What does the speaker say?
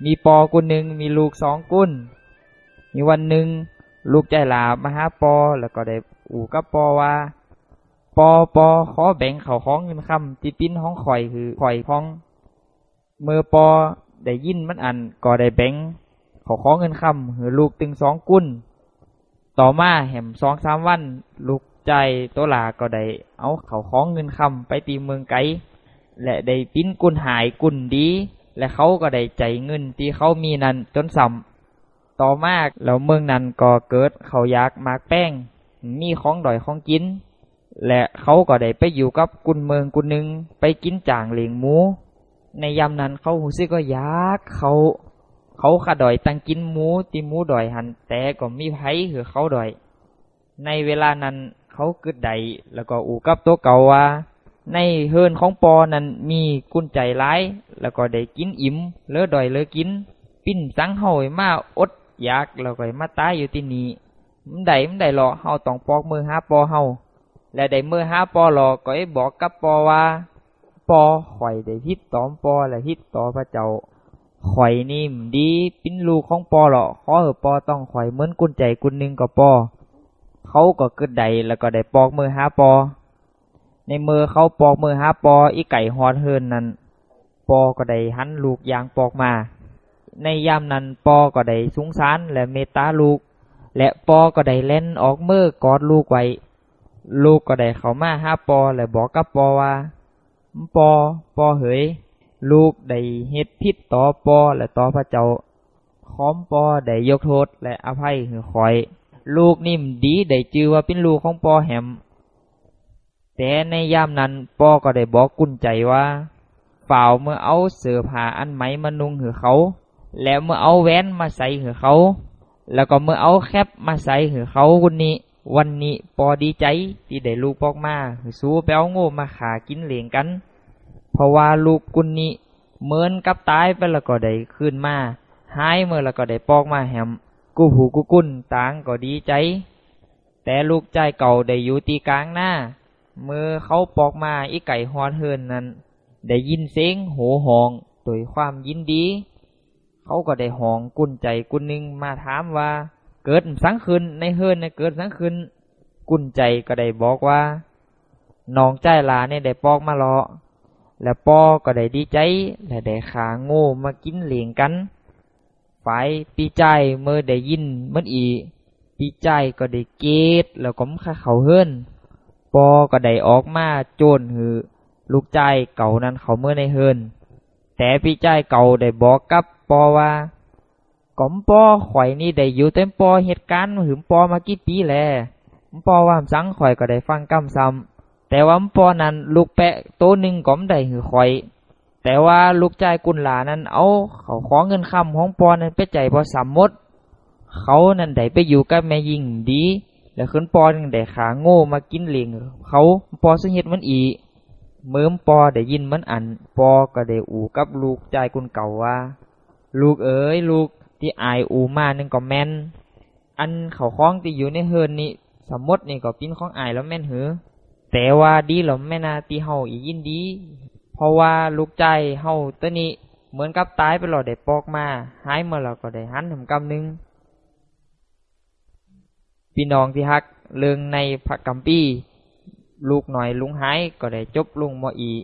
ມີພໍ່ກຸນໜຶ່ງ ມີລູກສອງກຸນ. ມີວັນໜຶ່ງ ລູກຊາຍຫຼ້າມາຫາພໍ່ ແລ້ວກໍໄດ້ອູ້ກັບພໍ່ວ່າ ພໍ່, ພໍ່, ຂໍແບ່ງເຂົ້າຂອງເງິນຄຳທີ່ເປັນຂອງຂ້ອຍ ຄືຂ້ອຍຂອງ. ເມື່ອພໍ່ໄດ້ຍິນມັນອັນ ກໍໄດ້ແບ່ງເຂົ້າຂອງເງິນຄຳໃຫ້ລູກເຖິງສອງກຸນ. ຕໍ່ມາແຮມສອງສາມວັນ ລູກຊາຍໂຕຫຼ້າກໍໄດ້ເອົາເຂົ້າຂອງເງິນຄຳໄປທີ່ເມືອງໄກ ແລະ ໄດ້ເປັນກຸນຮ້າຍກຸນດີ ແລະ ເຂົາກໍໄດ້ຈ່າຍເງິນທີ່ເຂົາມີນັ້ນຈົນຊ້ຳ. ຕໍ່ມາແລ້ວເມືອງນັ້ນກໍເກີດເຂົ້າຢາກໝາກແພງ ມີຂອງດ້ອຍຂອງກິນ ແລະ ເຂົາກໍໄດ້ໄປຢູ່ກັບກຸນເມືອງກຸນໜຶ່ງ ໄປກິນຈ້າງລ້ຽງໝູ. ໃນຍາມນັ້ນເຂົາຮູ້ສຶກວ່າຢາກເຂົ້າ ເຂົາຂາດດ້ອຍຕັງກິນໝູ ທີ່ໝູດ້ອຍຫັ້ນ ແຕ່ກໍມີໃຜໃຫ້ເຂົາດ້ອຍ. ໃນເວລານັ້ນເຂົາຄິດໄດ້ ແລ້ວກໍອູ້ກັບໂຕເກົ່າວ່າ ໃນເຮືອນຂອງພໍ່ນັ້ນມີກຸນໃຈຫຼາຍ ແລ້ວກໍໄດ້ກິນອີ່ມ ເຫຼືອດ້ອຍເຫຼືອກິນ. ເປັນຫຍັງເຮົາໃຫ້ມາອົດຢາກ ແລ້ວກໍໃຫ້ມາຕາຍຢູ່ທີ່ນີ້? ມັນໄດ້, ມັນໄດ້ເລາະ, ເຮົາຕ້ອງປອກມືຫາພໍ່ເຮົາ. ແລະ ໄດ້ມືຫາພໍ່ເລາະ ກໍໄດ້ບອກກັບພໍ່ວ່າ ພໍ່, ຂ້ອຍໄດ້ຜິດຕໍ່ພໍ່ ແລະ ຜິດຕໍ່ພະເຈົ້າ. ຂ້ອຍນີ້ບໍ່ດີ ເປັນລູກຂອງພໍ່ເລາະ, ຂໍໃຫ້ພໍ່ຕ້ອງຂ້ອຍເໝືອນກຸນໃຈກຸນໜຶ່ງກໍພໍ. ເຂົາກໍຄິດໄດ້ ແລ້ວກໍໄດ້ປອກມືຫາພໍ່. ໃນເມື່ອເຂົາປອກມືຫາພໍ່ ອີ່ໄກຮອດເຮືອນນັ້ນ, ພໍ່ກໍໄດ້ຫັນລູກຍ່າງປອກມາ. ໃນຍາມນັ້ນ ພໍ່ກໍໄດ້ສົງສານ ແລະ ເມດຕາລູກ, ແລະ ພໍ່ກໍໄດ້ແລ່ນອອກມືກອດລູກໄວ້. ລູກກໍໄດ້ເຂົ້າມາຫາພໍ່ ແລະ ບອກກັບພໍ່ວ່າ, ພໍ່, ພໍ່ເອີຍ, ລູກໄດ້ເຮັດຜິດຕໍ່ພໍ່ ແລະ ຕໍ່ພະເຈົ້າ. ຂໍພໍ່ໄດ້ຍົກໂທດ ແລະ ອະໄພໃຫ້ຂ້ອຍ. ລູກນີ້ບໍ່ດີ ໄດ້ຈື່ວ່າເປັນລູກຂອງພໍ່ແຮມ. ແຕ່ໃນຍາມນັ້ນ ພໍ່ກໍໄດ້ບອກກຸນໃຈວ່າ, ຟ້າວເມືອເອົາເສື້ອຜ້າອັນໃໝ່ມານຸ່ງໃຫ້ເຂົາ, ແລະ ເມືອເອົາແຫວນມາໃສ່ໃຫ້ເຂົາ, ແລ້ວກໍເມືອເອົາແຄັບມາໃສ່ໃຫ້ເຂົາ. ວັນນີ້, ວັນນີ້ພໍ່ດີໃຈທີ່ໄດ້ລູກປອກມາ, ໃຫ້ສູໄປເອົາງູມາຂ້າກິນລ້ຽງກັນ. ເພາະວ່າລູກກຸນນີ້ເໝືອນກັບຕາຍໄປແລ້ວກໍໄດ້ຄືນມາ, ຫາຍເມືອແລ້ວກໍໄດ້ປອກມາແຮມ. ກູຜູ້ກູກຸນຕ່າງກໍດີໃຈ. ແຕ່ລູກຊາຍເກົ່າໄດ້ຢູ່ທີ່ກາງນາ. ເມື່ອເຂົາປອກມາອີ່ໄກຮອດເຮືອນນັ້ນ, ໄດ້ຍິນສຽງໂຫ່ຮ້ອງດ້ວຍຄວາມຍິນດີ. ເຂົາກໍໄດ້ຮ້ອງກຸນໃຈກຸນໜຶ່ງມາຖາມວ່າ, ເກີດຫຍັງຂຶ້ນໃນເຮືອນນະ, ເກີດຫຍັງຂຶ້ນ? ກຸນໃຈກໍໄດ້ບອກວ່າ, ນ້ອງຊາຍຫຼ້ານີ້ໄດ້ປອກມາເລາະ, ແລະ ພໍ່ກໍໄດ້ດີໃຈ ແລະ ໄດ້ຂ້າງູມາກິນລ້ຽງກັນ. ຝ່າຍພີ່ຊາຍເມື່ອໄດ້ຍິນມັນອີ່, ພີ່ຊາຍກໍໄດ້ເກດ ແລ້ວກໍມາເຂົ້າເຮືອນ. ພໍ່ກໍໄດ້ອອກມາໂຈນໃຫ້ລູກຊາຍເກົ່ານັ້ນເຂົ້າເມືອໃນເຮືອນ. ແຕ່ພີ່ຊາຍເກົ່າໄດ້ບອກກັບພໍ່ວ່າ, ກໍພໍ່, ຂ້ອຍນີ້ໄດ້ຢູ່ແຕ່ພໍ່ເຮັດການໃຫ້ພໍ່ມາກີ່ປີແລ້ວ. ພໍ່ວ່າຫຍັງຂ້ອຍກໍໄດ້ຟັງກຳຊ້ຳ. ແຕ່ວ່າພໍ່ນັ້ນລູກແປະໂຕໜຶ່ງກໍບໍ່ໄດ້ໃຫ້ຂ້ອຍ. ແຕ່ວ່າລູກຊາຍກຸນຫຼ້ານັ້ນເອົາເຂົ້າຂອງເງິນຄຳຂອງພໍ່ນັ້ນໄປຈ່າຍພໍ່ຊ້ຳໝົດ. ເຂົານັ້ນໄດ້ໄປຢູ່ກັບແມ່ຍິງດີ ແລະ ຄືນພໍ່ຍັງໄດ້ຂ້າງູມາກິນລ້ຽງເຂົາ. ພໍ່ຈຶ່ງເຮັດມັນອີ່. ເມື່ອພໍ່ໄດ້ຍິນມັນອັນ, ພໍ່ກໍໄດ້ອູ້ກັບລູກຊາຍກຸນເກົ່າວ່າ, ລູກເອີຍ, ລູກ, ທີ່ອ້າຍອູ້ມານັ້ນກໍແມ່ນ. ອັນເຂົ້າຂອງທີ່ຢູ່ໃນເຮືອນນີ້ທັງໝົດນີ້ກໍເປັນຂອງອ້າຍແລ້ວແມ່ນເຫີ? ແຕ່ວ່າດີແລ້ວແມ່ນນາທີ່ເຮົາອີ່ຍິນດີ, ເພາະວ່າລູກຊາຍເຮົາໂຕນີ້ເໝືອນກັບຕາຍໄປແລ້ວໄດ້ປອກມາ, ຫາຍມາແລ້ວກໍໄດ້ຫັນຫຳກຳໜຶ່ງ. ພີ່ນ້ອງທີ່ຮັກ, ເລື່ອງໃນພະຄຳພີ ລູກນ້ອຍຫຼົງຫາຍ ກໍໄດ້ຈົບລົງໝໍ້ອີ່.